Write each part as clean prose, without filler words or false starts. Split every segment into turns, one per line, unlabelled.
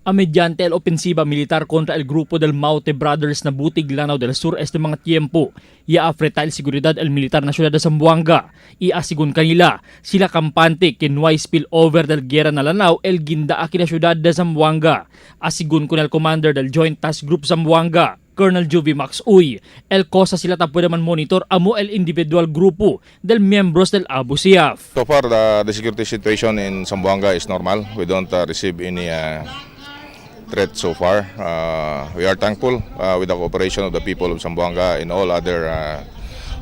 A mediante el ofensiva militar contra el grupo del Maute Brothers na Butig, Lanao del Sur este mga tiempo. Ya afreta el seguridad el militar na ciudad de Zamboanga. Y asigun kanila, sila kampante que no hay spillover del guerra na Lanao el ginda aki na ciudad de Zamboanga. Asigun con el commander del Joint Task Group Zamboanga, Colonel Juvie Max Uy, el cosa sila ta puede man monitor amo el individual grupo del miembros del Abu Sayyaf.
So far, the security situation in Zamboanga is normal. We don't receive any threat so far. We are thankful with the cooperation of the people of Zamboanga and all other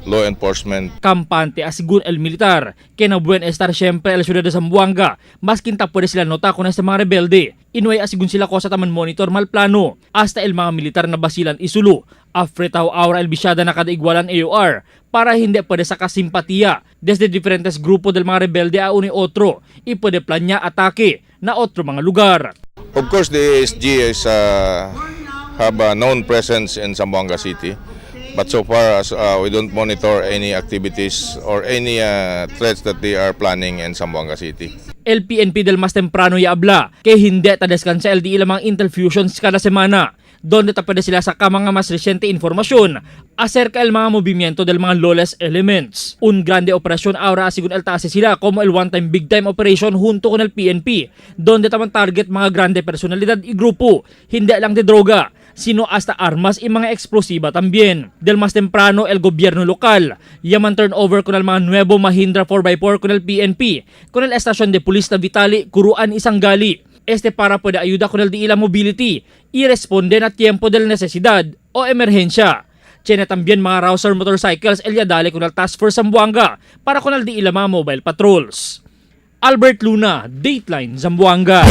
law enforcement.
Kampante asigun el militar, que na buen estar siyempre el ciudad de Zamboanga, maskin ta puede sila nota con este mga rebelde. Inuay asigun sila cosa taman monitor mal plano, hasta el mga militar na Basilan isulo. Afretaw aura el bisyada na kada igualan AOR para hindi puede saka simpatía desde diferentes grupo del mga rebelde a uno y otro y puede planya atake na otro mga lugar.
Of course, the ASG is have a known presence in Zamboanga City, but so far as we don't monitor any activities or any threats that they are planning in Zamboanga City.
El PNP del mas temprano ya habla que hindi ta descansa el di ilang mga Intel fusions kada semana donde ta pwede sila sa mga mas reciente informasyon acerca el mga movimiento del mga lawless elements. Un grande operasyon ahora según el tase sila como el one time big time operation junto con el PNP donde taman target mga grande personalidad y grupo, hindi lang de droga sino hasta armas y mga explosiva también. Del mas temprano, el gobierno lokal, yaman turnover con el mga nuevo Mahindra 4x4 con el PNP, con el estación de pulis na Vitali, Kuruan, Isanggali. Este para puede ayuda con el di mobility y responde a tiempo del necesidad o emergencia. Tiene también mga Rouser motorcycles el yadali con el Task Force Zamboanga para con el di mga mobile patrols. Albert Luna, Dateline, Zamboanga.